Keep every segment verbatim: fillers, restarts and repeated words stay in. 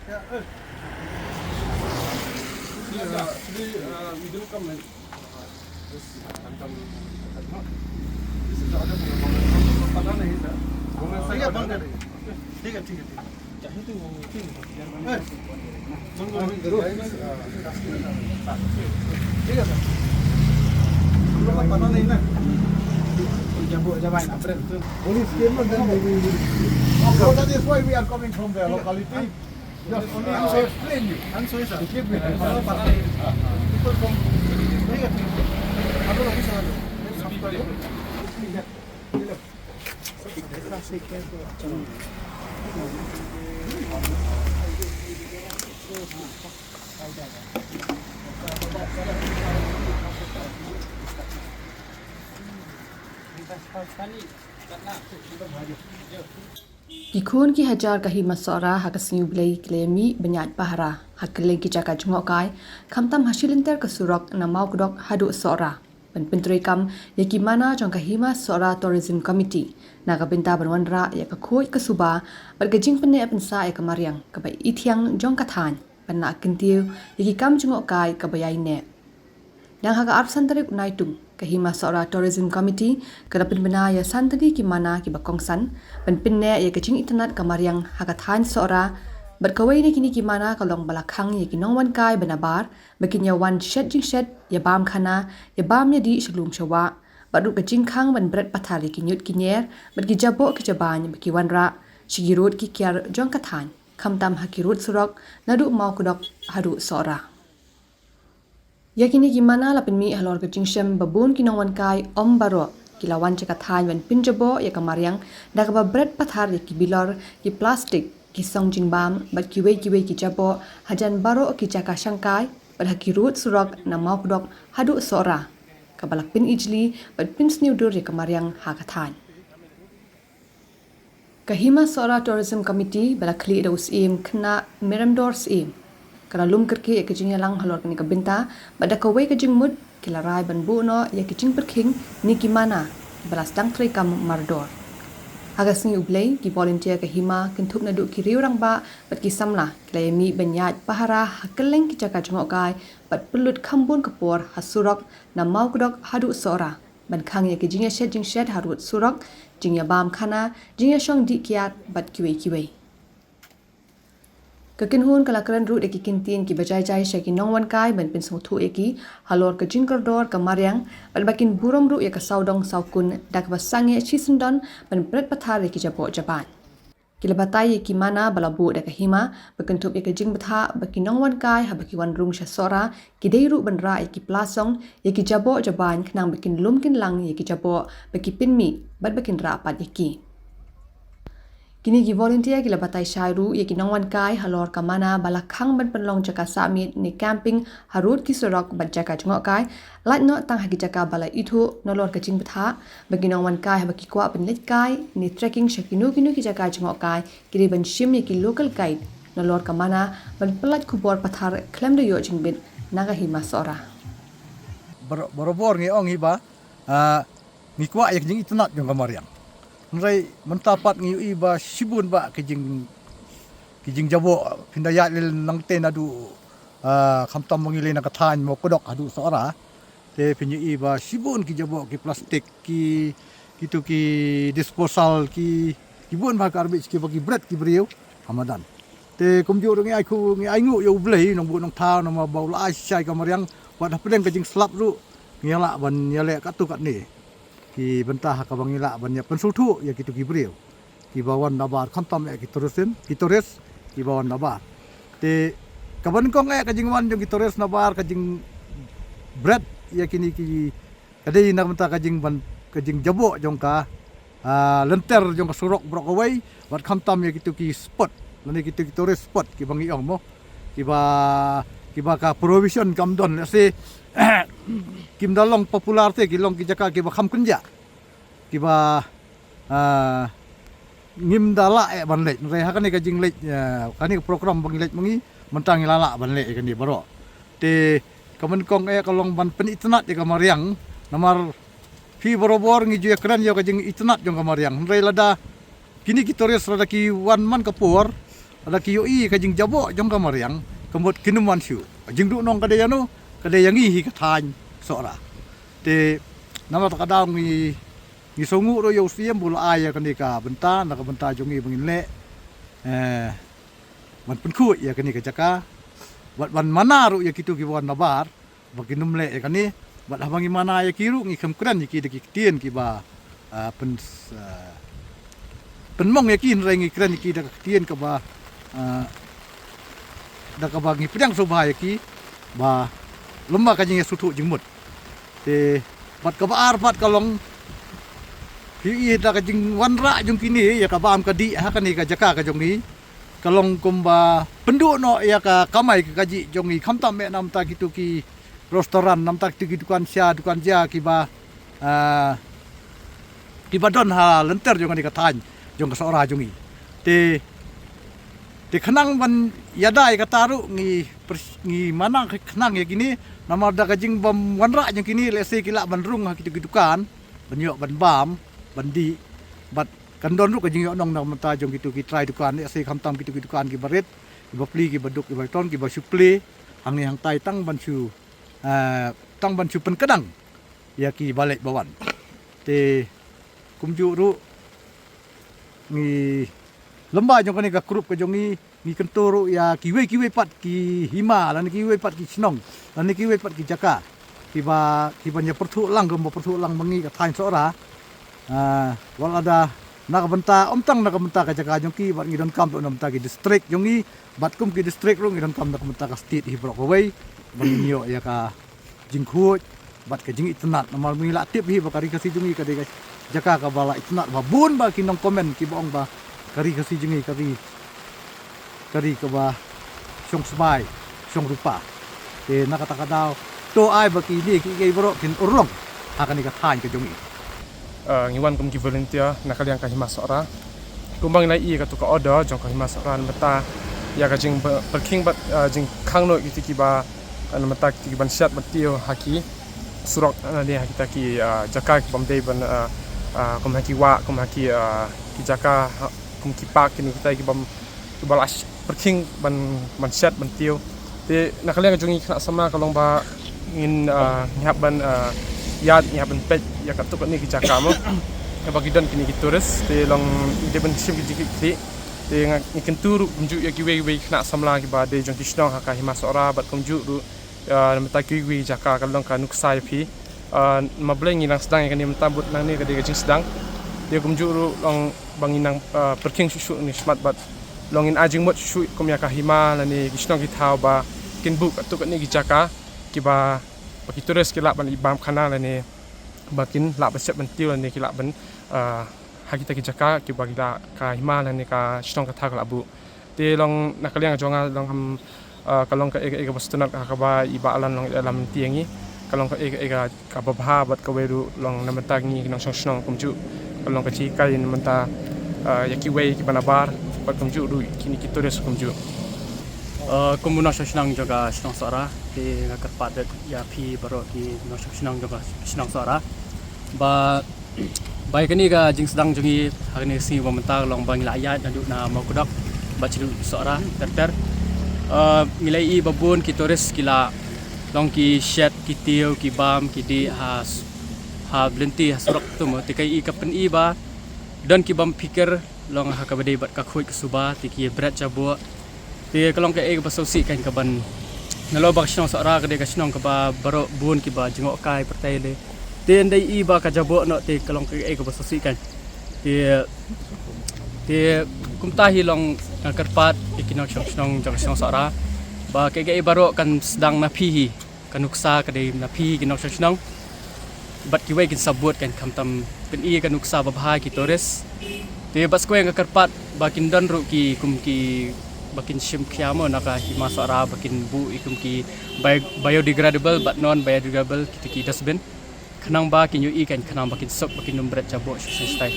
ठीक है, ठीक है, ठीक है। चाहे तो वो, ठीक है। ए, ठीक है, सर। हम लोग को पता नहीं ना। जब, जब आए ना, अप्रैल, तो पुलिस के अंदर नहीं, नहीं, नहीं। That is why we are coming from the locality. Just only to explain you. I'm sorry, sir. Give me. हम लोग को पता नहीं। People from, ठीक है, ठीक है। हम लोग अभी समझ लो। Ki khun ki hajar ka Hima Sohra ha ka sngi U Blei ki la ïamih ban ïaid pahara ha kylleng ki jaka jngohkai, khamtam ha shilynter ka surok na Mawkdok haduh Sohra, ban pyntreikam ïa ki mana jong ka Hima Sohra Tourism Committee na ka bynta ban wanrah ïa ka khuid ka suba bad ka jingpynneh pynsah ïa ka mariang kaba ithiang jong ka thaiñ, ban lah kyntiew ïa ki kam jngohkai kaba ïaineh. Dang ha ka arphew san tarik u Naitung, ka Hima Sohra Tourism Committee ka la pynbna ïa san tylli ki mana kiba kongsan ban pynneh ïa ka jingitynnad ka mariang ha ka thaiñ Sohra, bad kawei na kine ki mana ka long ba la khang ïa ki nongwankai ba nabar ba kin ïa wan shet jingshet, ïa bam khana, ïa bam ïa dih sha lum sha wah, bad ruh ka jingkhang ban bret pathar ïa ki ñiut ki ñier bad ki jaboh ki jabain ba ki wanrah sha ki rud ki kiar jong ka thaiñ, khamtam ha ki rud surok naduh Mawkdok haduh Sohra. Ïa kine ki mana la pynmih halor ka jingshem ba bun ki nongwankai ym baroh ki la wan sha ka thaiñ ban pynjaboh ïa ka mariang da kaba bret pathar ïa ki bilor, ki plastik, ki song jingbam bad kiwei kiwei ki jaboh hajan baroh ki jaka shangkai bad ha ki rud surok na Mawkdok haduh Sohra, kaba la pynijli bad pynsniew dur ïa ka mariang ha ka thaiñ. Ka Hima Sohra Tourism Committee ba la khlieh da u Syiem Khynnah Myremdor Syiem ka la lum kyrkieh ïa ka jingïalang halor kane ka bynta, bad da kawei ka jingmut ki la rai ban buh noh ïa ka jingpyrkhing ne ki mana ba la sdang treikam mardor. Ha ka sngi U Blei, ki volunteer ka Hima kynthup naduh ki riew rangbah bad ki samla ki la ïamih ban ïaid pahara ha kylleng ki jaka jngohkai bad pynlut kham bun ka por ha surok na Mawkdok haduh Sohra, ban khang ïa ki jingïashet jingshet ha rud surok, jingïabam khana, jingïashong dih kiad bad kiwei kiwei. Ka kynhun ka la kren ruh da ki kyntien kiba jai jai sha ki nongwankai ban pynsngewthuh ïa ki halor ka jingkordor ka mariang, bad ba kin burom ruh ïa ka sawdong sawkun da kaba sangeh shisyndon ban bret pathar ïa ki jaboh jabain. Ki la batai ïa ki mana ba la buh da ka Hima ba kynthup ïa ka jingbthah ba ki nongwankai haba ki wan rung sha Sohra ki dei ruh ban rah ïa ki plasong, ïa ki jaboh jabain khnang ba kin lum kin lang ïa ki jaboh ba ki pynmih bad ba kin rah pat ïa ki. Kine ki volunteer ki la batai shai ruh ïa ki nongwankai halor ka mana ba la khang ban pynlong jaka sahmiet ne camping ha rud ki surok bad jaka jngohkai, lait noh tang ha ki jaka ba la ithuh nalor ka jingbthah, ba ki nongwankai haba ki kwah ban leit kai ne trekking sha kino kino ki jaka jngohkai, ki dei ban shim ïa ki local guide nalor ka mana ban pyllait khubor pathar khlem da ïoh jingbit na ka Hima Sohra. Bar-, barabor ngi ong hi ba, ah, ngi kwah ïa ka jingitynnad jong ka mariang. Hynrei mynta pat ngi ïohi ba shibun ba ki jing, ki jingjaboh, phin da ïaid lei nangtei naduh, ah, khamtam ba ngi leit na ka thaiñ Mawkdok haduh Sohra. Te phin ïohi ba shibun ki jaboh, ki plastik, ki, kitu ki disposal, ki, ki bun ba garbage kiba ki bret ki briew ha madan. Te kumjuh ruh ngi ai khu, ngi ai nguh ïa U Blei Nongbuh Nongthaw namar ba u la ai shai ka mariang, wat hapdeng ka jingslap ruh ngi lah ban ïaleh katto katne ki bynta ha kaba ngi lah ban ïa pynsngewthuh ïa kitu ki briew kiba wan nabar, khamtam eh ki tourism, ki tourist kiba wan nabar. Te kaba nyngkong eh ka jingwan jong ki tourist nabar, ka jingbret ïa kine ki, ka dei na ka bynta ka jingban, ka jingjaboh jong ka, ah, lynter jong ka surok baroh kawei, bad khamtam ïa kitu ki spot, lane kitu ki tourist spot kiba ngi ong mo, kiba, kiba ka provision kam don, let's say, kim da long popular te, ki long ki jaka kiba kham kynjah, kiba, ah, ngim da lah eh ban leit. Hynrei ha kane ka jingleit, ah, kane ka program ba ngi leit ma ngi, mynta ngi la lah ban leit ïa kane baroh. Te ka nyngkong eh ka long ban pynitynnad ïa ka mariang, namar phi barabor ngi ju ïakren ïa ka jingitynnad jong ka mariang. Hynrei lada kine ki tourist lada ki wan man ka por, Lada ki ïohi ka jingjaboh jong ka mariang, ka mut kin ym wan shuh. Jingduhnong ka dei ïano, ka dei ïa ngi hi ka thaiñ Sohra. Te namar kata ka daw ngi, ngi sngewnguh ruh ïa u Siem ba u la ai ïa kane ka bynta, na ka bynta jong ngi ba ngin leh, eh, ban pynkhuid ïa kane ka jaka, bad ban mana ruh ïa kito kiba wan nabar ba kin ym leh ïa kane. Bad haba ngi mana ïa ki ruh ngi khlem kren ïa ki da ki ktien kiba, ah, pyn, ah, pynmong ïa ki, hynrei ngi kren ïa ki da ka ktien kaba, ah, da kaba ngi pdiang sngewbha ïa ki ba lem bad ka jingïasngewthuh jingmut. Te bad kaba ar pat ka long, phi ïohi da ka jingwanrah jong kine ïa ka bam ka dih ha kane ka jaka ka jong ngi, ka long kumba pynduh noh ïa ka kamai ka kajih jong ngi, khamtam eh na bynta kito ki restaurant, na bynta kito ki dukan sha dukan jia kiba, ah, kiba don ha lynter jong kane ka thaiñ jong ka Sohra jong ngi. Te, te khnang ban ïada ïa kata ruh ngi pers-, ngi mana khnang ïa kine, namar da ka jingbym wanrah jong kine, lehse ki lah ban rung ha kito ki dukan ban ïoh ban bam, ban dih. Bad kan don ruh ka jingïohnong na ka bynta jong kito ki trai dukan, lehse khamtam kito ki dukan kiba rit, kiba plie, kiba duk, kiba ton, kiba shu plie hangne hangtai tang ban shu, eh, tang ban shu pynkdang ïa kiba leit ba wan. Te kumjuh ruh ngi lem bad jong kane ka group ka jong ngi, ngi kyntu ruh ïa kiwei kiwei pat ki hima, lane kiwei pat ki shnong, lane kiwei pat ki jaka kiba, kiban ïa pyrthuh lang, kumba pyrthuh lang ma ngi ka thaiñ Sohra. Ah, wat lada na ka bynta, ym tang na ka bynta ka jaka jong ki, bad ngi donkam ruh na ka bynta ki district jong ngi, bad kum ki district ruh ngi donkam na ka bynta ka state hi baroh kawei, ban ïoh ïa ka jingkhuid bad ka jingitynnad. Namar ngi la tip hi ba ka Ri Khasi jong ngi ka dei ka jaka kaba la itynnad, ba bun ba ki nong comment kiba ong ba ka Ri Khasi jong ngi ka ri, ka ri kaba shong sbai, shong rupa. Te na kata ka daw, to ai ba kine kiei kiei baroh kin urlong ha kane ka thaiñ ka jong ngi. Ah, ngi wan kum ki volunteer na ka liang ka Hima Sohra. Kumba ngi la ïohi katto ka order jong ka Hima Sohra, namar ta ïa ka jingpyrkhing bad, ah, jingkhang noh kito kiba, ah, namar ta kito kiban shet ban tiew ha ki surok, ah, ne ha kita ki, ah, jaka kibym dei ban, ah, ah, kum ha ki wah, kum ha ki, ah, ki jaka, ha, kum ki park, kine kita kibym, kiba la sh-, pyrkhing ban, ban shet ban tiew. Te na ka liang jong ngi khynnah samla ka long ba ngin, ah, ngi hap ban, ah, ïaid, ngi hap ban peit ïa katto katne ki jaka mo. Kaba ki don kine ki tourist, te long ngi dei ban shim ki jingkitkhlieh. Te nga, ngi kyntu ruh kumjuh ïa kiwei kiwei ki khynnah samla kiba dei jong ki shnong ha ka Hima Sohra bad kumjuh ruh, ah, namar ta kiwei kiwei ki jaka ka long ka nuksa ïa phi. Ah, ma Blei ngi nang sdang ïa kane mynta, bad nangne ka dei ka jingsdang. Te kumjuh ruh long ba ngin nang, ah, pyrkhing shuh shuh ne shakhmat bad long ngin ai jingmut shuh shuh kum ïa ka hima lane ki shnong ki thaw ba kin buh katto katne ki jaka kiba, ba ki tourist ki lah ban ïa bam khana lane ba kin lah ban shet ban tiew lane ki lah ban, ah, ha kita ki jaka kiba ki lah ka hima lane ka shnong ka thaw ka lah buh. Te long na ka liang jong nga long ham, ah, ka long kaei kaei kaba sngewtynnat ha kaba i Bah Alan long i la lam lynti ïa ngi. Ka long kaei kaei ka, kaba bha bad kawei ruh long na bynta ngi ki nongshong shnong kumjuh. Ka long ka jinghikai na bynta, ah, ïa kiwei kiba nabar bad kumjuh ruh kine ki tourist kumjuh. Ah, kum u nongshong shnong jong ka shnong Sohra, te nga kyrpad ïa phi baroh ki nongshong shnong jong ka shnong Sohra ba Ba ïa kane ka jingsdang jong ngi ha kane ka sngi ba mynta ka long ba ngi la ïaid naduh na Mawkdok bad sha Sohra ter ter. Eh, ngi la ïohi ba bun ki tourist ki la long ki shet, ki tiew, ki bam, ki dih ha s-, ha lynti, ha surok tu mo. Te ka ïohi, ka pyni ba don ki bym pyrkhat long ha kaba dei bad ka khuid ka suba, te ki bret jaboh. Te ka long kaei kaba sngewsih kan, kaban, nalor ba ka shnong Sohra ka dei ka shnong kaba baroh bun kiba jngohkai pyrthei lei. Te ynda i ba ka jaboh noh te ka long kaei kaba sngewsih kan. Te, te kumta hi long nga kyrpad ïa ki nongshong shnong jong ka shnong Sohra ba kaei kaei baroh kan sdang na phi hi. Ka nuksa ka dei na phi ki nongshong shnong. Bad kiwei kin sa bud kan, khamtam pyni ka nuksa ba bha ki tourist. Te bad sa kawei nga kyrpad ba kin don ruh ki kum ki ba kin shim khia mo na ka hima Sohra, ba kin buh i kum ki bi-, biodegradable bad non biodegradable, kita ki dustbin. Khnang ba kin ïohi kan, khnang ba kin suk, ba kin ym bret jaboh shuh shuh stai.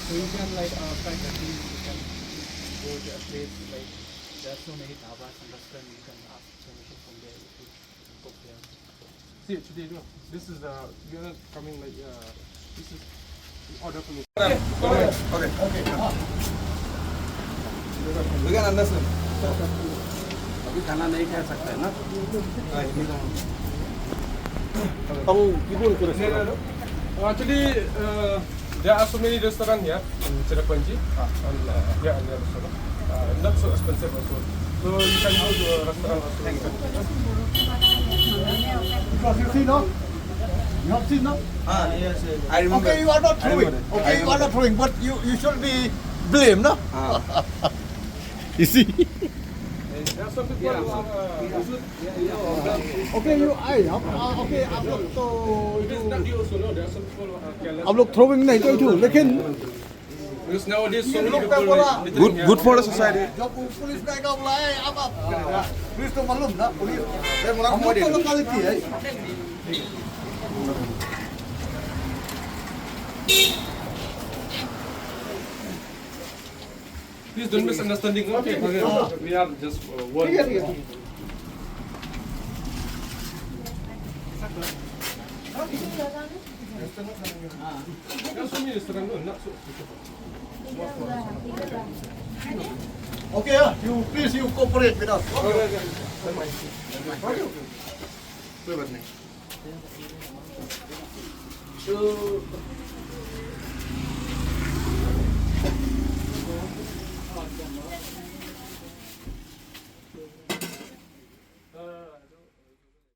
So you can, like, uh, try to see if you can. go to a place like there are so many dhabas and restaurants, you can ask permission from there if you cook there. See, actually, you know, this is the, we are not coming like, uh, this is the order from the. Okay, okay, okay. We can understand. अभी खाना नहीं खा सकते हैं ना? Actually, uh, there are so many restaurants here in Cherrapunji and, uh, here in the restaurant. Uh, not so expensive also. So you can go to a restaurant also. You can. Because you see, no? You have seen, no? Ah, yes, yes. I remember. Okay, you are not throwing. Okay, you are not throwing, but you, you should be blamed, no? Ah. You see? There are some people who, uh, Okay, you, I, uh, okay, आप लोग तो, आप लोग throwing नहीं तो, लेकिन Good, good for the society. जब पुलिस ने कहा बोला, "ए, आप, आप।" पुलिस तो मालूम ना, पुलिस, हम लोग तो लोकलिटी है। Please don't misunderstanding, okay? We are just, uh, one. Okay, yeah, you please, you cooperate with us. Okay, okay. कोई बात नहीं।